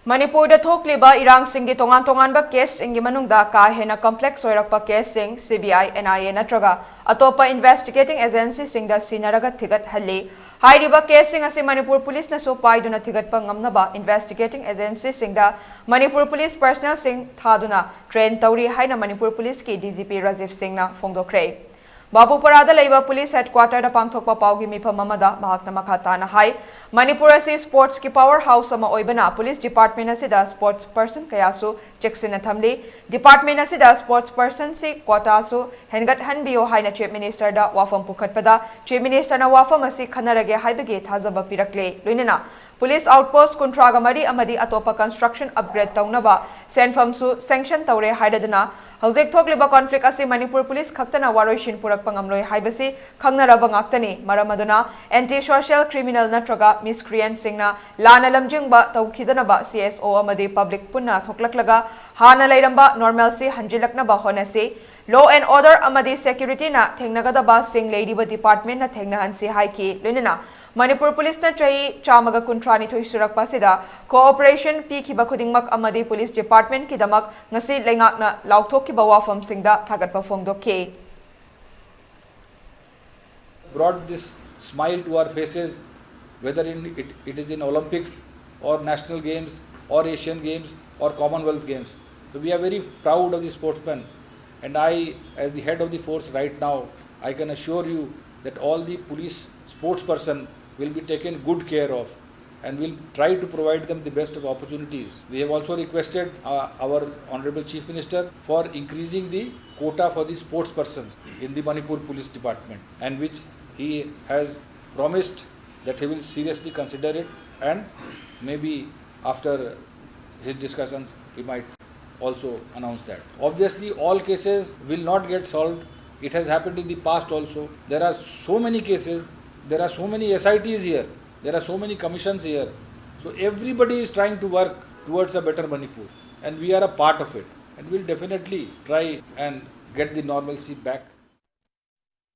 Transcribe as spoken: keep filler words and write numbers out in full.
ꯃꯅꯤꯄꯨꯔꯗ ꯊꯣꯛꯂꯤꯕ ꯏꯔꯥꯡꯁꯤꯡꯒꯤ ꯇꯣꯉꯥꯟ ꯇꯣꯉꯥꯟꯕ ꯀꯦꯁꯁꯤꯡꯒꯤ ꯃꯅꯨꯡꯗ ꯀꯥ ꯍꯦꯟꯅ ꯀꯝꯄ꯭ꯂꯦꯛꯁ ꯑꯣꯏꯔꯛꯄ ꯀꯦꯁꯁꯤꯡ C B I, and I A ꯅꯠꯇ꯭ꯔꯒ ꯑꯇꯣꯞꯄ ꯏꯟꯚꯦꯁꯇꯤꯒꯦꯇꯤꯡ ꯑꯦꯖꯦꯟꯁꯤꯁꯤꯡꯗ ꯁꯤꯟꯅꯔꯒ ꯊꯤꯒꯠꯍꯜꯂꯤ꯫ ꯍꯥꯏꯔꯤꯕ ꯀꯦꯁꯁꯤꯡ ꯑꯁꯤ ꯃꯅꯤꯄꯨꯔ ꯄꯨꯂꯤꯁꯅꯁꯨ ꯄꯥꯏꯗꯨꯅ ꯊꯤꯒꯠꯄ ꯉꯝꯅꯕ ꯏꯟꯚꯦꯁꯇꯤꯒꯦꯇꯤꯡ ꯑꯦꯖꯦꯟꯁꯤꯁꯤꯡꯗ ꯃꯅꯤꯄꯨꯔ ꯄꯨꯂꯤꯁ ꯄꯔꯁꯅꯦꯜꯁꯤꯡ ꯊꯥꯗꯨꯅ ꯇ꯭ꯔꯦꯟ ꯇꯧꯔꯤ ꯍꯥꯏꯅ ꯃꯅꯤꯄꯨꯔ ꯄꯨꯂꯤꯁꯀꯤ ꯗꯤ ꯖꯤ ꯄꯤ ꯔꯥꯖꯤꯕ ꯁꯤꯡꯅ ꯐꯣꯡꯗꯣꯛꯈ꯭ꯔꯦ꯫ ꯕꯥꯕꯨꯄꯥꯔꯥꯗ ꯂꯩꯕ ꯄꯨꯂꯤꯁ ꯍꯦꯗꯀ꯭ꯋꯥꯇꯔꯗ ꯄꯥꯡꯊꯣꯛꯄ ꯄꯥꯎꯒꯤ ꯃꯤꯐꯝ ꯑꯃꯗ ꯃꯍꯥꯛꯅ ꯃꯈꯥ ꯇꯥꯅ ꯍꯥꯏ, ꯃꯅꯤꯄꯨꯔ ꯑꯁꯤ ꯁ꯭ꯄꯣꯔꯠꯁꯀꯤ ꯄꯥꯋꯔ ꯍꯥꯎꯁ ꯑꯃ ꯑꯣꯏꯕꯅ ꯄꯨꯂꯤꯁ ꯗꯤꯄꯥꯔꯠꯃꯦꯟ ꯑꯁꯤꯗ ꯁ꯭ꯄꯣꯔꯠꯁ ꯄꯔꯁꯟ ꯀꯌꯥꯁꯨ ꯆꯦꯛꯁꯤꯟꯅ ꯊꯝꯂꯤ꯫ ꯗꯤꯄꯥꯔꯠꯃꯦꯟ ꯑꯁꯤꯗ ꯁ꯭ꯄꯣꯔꯠꯁ ꯄꯔꯁꯟꯁꯤ ꯀ꯭ꯋꯥꯇꯥꯁꯨ ꯍꯦꯟꯒꯠꯍꯟꯕꯤꯌꯨ ꯍꯥꯏꯅ ꯆꯤꯐ ꯃꯤꯅꯤꯁꯇꯔꯗ ꯋꯥꯐꯝ ꯄꯨꯈꯠꯄꯗ ꯆꯤꯐ ꯃꯤꯅꯤꯁꯇꯔꯅ ꯋꯥꯐꯝ ꯑꯁꯤ ꯈꯟꯅꯔꯒꯦ ꯍꯥꯏꯕꯒꯤ ꯊꯥꯖꯕ ꯄꯤꯔꯛꯂꯦ꯫ ꯂꯣꯏꯅꯅ ꯄꯨꯂꯤꯁ ꯑꯥꯎꯠꯄꯣꯁꯠ ꯀꯨꯟꯊ꯭ꯔꯥꯒ ꯃꯔꯤ ꯑꯃꯗꯤ ꯑꯇꯣꯞꯄ ꯀꯟꯁꯇ꯭ꯔꯛꯁꯟ ꯑꯞꯒ꯭ꯔꯦꯗ ꯇꯧꯅꯕ ꯁꯦꯟꯐꯝꯁꯨ ꯁꯦꯡꯁꯟ ꯇꯧꯔꯦ ꯍꯥꯏꯔꯗꯨꯅ ꯍꯧꯖꯤꯛ ꯊꯣꯛꯂꯤꯕ ꯀꯣꯟꯐ꯭ꯂꯤꯛ ꯑꯁꯤ ꯃꯅꯤꯄꯨꯔ ꯄꯨꯂꯤꯁ ꯈꯛꯇꯅ ꯋꯥꯔꯣꯏꯁꯤꯟ ꯄꯨꯔꯛꯄ ꯉꯝꯂꯣꯏ ꯍꯥꯏꯕꯁꯤ ꯈꯪꯅꯔꯕ ꯉꯥꯛꯇꯅꯤ꯫ ꯃꯔꯝ ꯑꯗꯨꯅ ꯑꯦꯟꯇꯤ ꯁꯣꯁꯤꯌꯦꯜ ꯀ꯭ꯔꯤꯃꯤꯅꯦꯜ ꯅꯠꯇ꯭ꯔꯒ ꯃꯤꯁꯀ꯭ꯔꯤꯌꯦꯟꯠꯁꯤꯡꯅ ꯂꯥꯟꯅ ꯂꯝꯖꯤꯡꯕ ꯇꯧꯈꯤꯗꯅꯕ ꯁꯤ ꯑꯦꯁ ꯑꯣ ꯑꯃꯗꯤ ꯄꯕ꯭ꯂꯤꯛ ꯄꯨꯟꯅ ꯊꯣꯛꯂꯛꯂꯒ ꯍꯥꯟꯅ ꯂꯩꯔꯝꯕ ꯅꯣꯔꯃꯦꯜꯁꯤ ꯍꯟꯖꯤꯜꯂꯛꯅꯕ ꯍꯣꯠꯅꯁꯤ꯫ ꯂꯣ ꯑꯦꯟ ꯑꯣꯔꯗꯔ ꯑꯃꯗꯤ ꯁꯦꯀ꯭ꯌꯨꯔꯤꯇꯤꯅ ꯊꯦꯡꯅꯒꯗꯕꯁꯤꯡ ꯂꯩꯔꯤꯕ ꯗꯤꯄꯥꯔꯠꯃꯦꯟꯠꯅ ꯊꯦꯡꯅꯍꯟꯁꯤ ꯍꯥꯏꯈꯤ꯫ ꯂꯣꯏꯅꯅ ꯃꯅꯤꯄꯨꯔ ꯄꯨꯂꯤꯁꯅ ꯆꯍꯤ ꯆꯥꯝꯃꯒ ꯀꯨꯟꯊ꯭ꯔꯥꯅꯤꯊꯣꯏ ꯁꯨꯔꯛꯄ ꯑꯁꯤꯗ ꯀꯣꯑꯣꯄꯔꯦꯁꯟ ꯄꯤꯈꯤꯕ ꯈꯨꯗꯤꯡꯃꯛ ꯑꯃꯗꯤ ꯄꯨꯂꯤꯁ ꯗꯤꯄꯥꯔꯠꯃꯦꯟꯠꯀꯤꯗꯃꯛ ꯉꯁꯤ ꯂꯩꯉꯥꯛꯅ ꯂꯥꯎꯊꯣꯛꯈꯤꯕ ꯋꯥꯐꯝꯁꯤꯡꯗ ꯊꯥꯒꯠꯄ ꯐꯣꯡꯗꯣꯛꯈꯤ꯫ Brought this smile to our faces, whether in it, it is in Olympics or National Games or Asian Games or Commonwealth Games. So we are very proud of the sportsmen, and I, as the head of the force right now, I can assure you that all the police sports person will be taken good care of, and we'll try to provide them the best of opportunities. We have also requested uh, our Honorable Chief Minister for increasing the quota for the sports persons in the Manipur Police Department, and which he has promised that he will seriously consider it, and maybe after his discussions he might also announce that. Obviously, all cases will not get solved. It has happened in the past also. There are so many cases, there are so many S I Ts here, there are so many commissions here. So everybody is trying to work towards a better Manipur, and we are a part of it, and we'll definitely try and get the normalcy back.